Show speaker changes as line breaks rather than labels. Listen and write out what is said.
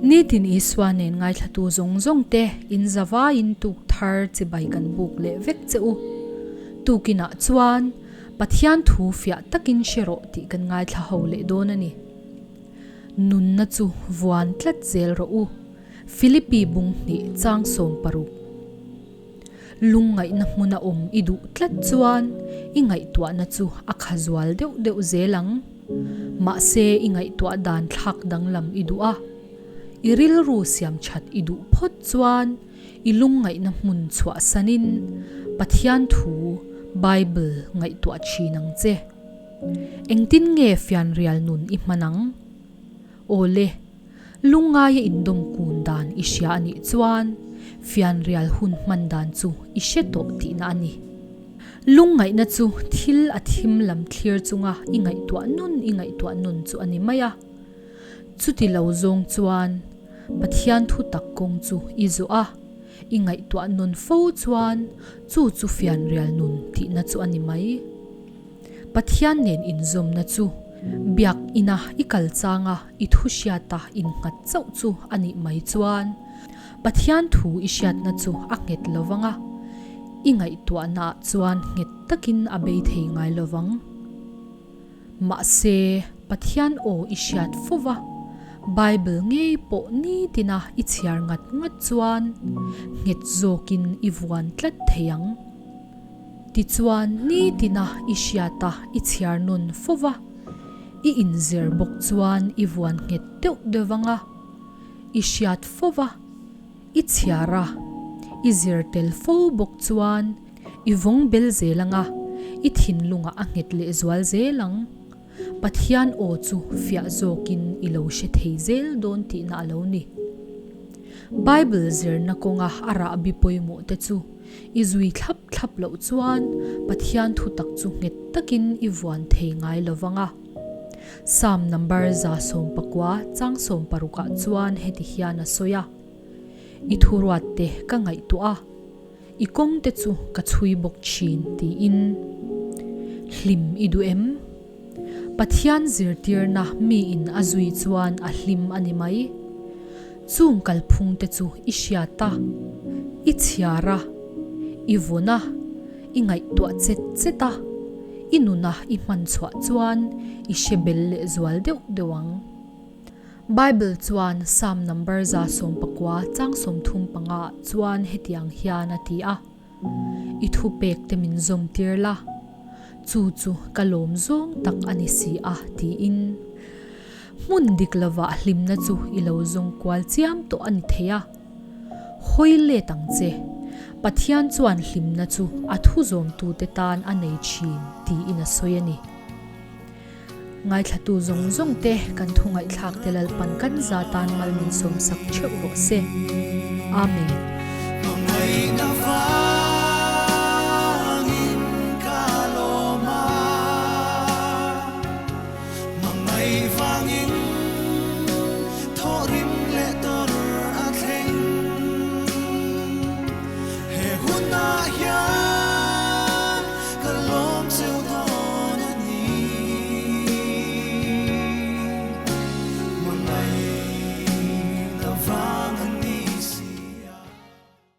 Nitin Isua nen ngaithlatu zawng zawng te in zavaiin tuk thar chibai kan buk leh vek che u. Tukinah chuan Pathian thu fiah takin hre rawh tih kan ngaithla ho leh dawn a ni. Nunna chu vuan tlat zel rawh u. Philippi bung hnih chang 60. Lungngaihna hmuna awm i duh tlat chuan i ngaihtuahna chu a kha zual deuh deuh zel ang. Mahse i ngaihtuah dan thlak danglam i duh a, i rilru siam that i duh phawt chuan i lungngaihna hmun chhuahsanin Pathian thu, Bible, ngaihtuah thin ang che. Engtin nge fianrial nun i hman ang? Awle, lungngaia indawm kun dan i hria a nih chuan fianrial hun hman dan chu i hre tawh tihna a ni. Lungngaihna chu thil a thim lam thlir chunga i ngaihtuah nun i ngaihtuah nun chu a ni mai a. Chuti lo zawng chuan Pathian thu tak kawng chu i zawh a, i ngaihtuah nun fo chuan chu chu fianrial nun tihna chu a ni mai. Pathian nen inzawmna chu biak ina i kal changa i thu hriata innghat chauh chu a nih mai chuan Pathian thu i hriatna chu a nghet lo vang a, i ngaihtuahnaah chuan nghet takin a bei thei ngai lo vang. Mahse, Pathian aw i hriat fo va, Bible ngei pawh nitina i chhiar ngat ngat chuan nghet zawkin i vuan tlat thei ang. Tichuan, nitina i hriata i chhiar nawn fo va, i inzir bawk chuan i vuan nghet deuh deuh ang a, i hriat fo va, i chhiar a, i zir tel fo bawk chuan i vawng bel zel ang a, i thinlungah a nghet lehzual zel ang. Pathian aw chu fiah zawkin i lo hre thei zel dawn tihna a lo ni. Bible zirna kawnga a rahbi pawimawh te chu i zui thlap thlap loh chuan Pathian thutak chu nghet takin i vuan thei ngai lo vang a. Psalm number 119 chang 60 ah chuan heti hian a sawi a, I thuruat te ka ngaihtuah a, I kawng te chu ka chhui bawk thin tiin. Hlim i duh em? Pathian zirtirna miin a zui chuan a hlim a ni mai. Chung kalphung te chu i hriat a, i chhiar a, i vawn a, i ngaihtuah chet chet a, i nuna i hman chhuah chuan i hre bel leh zual deuh deuh ang. Bible chuan Psalm number 119 chang 35 ah chuan hetiang hian a ti a, I thupek te min zawm tir la, chu chu ka lawm zawng tak a ni si a tiin. Hmun dik lovah hlimna chu i lo zawng kual chiam tawh a ni thei a. Hawi let ang che, Pathian chuan hlimna chu a thu zawmtute tan a nei thin tiin a sawi a ni. Ngaithlatu zawng zawng te kan thu ngaihthlak te Lalpan kan za tan mal min sawmsak theuh rawh se. Amen.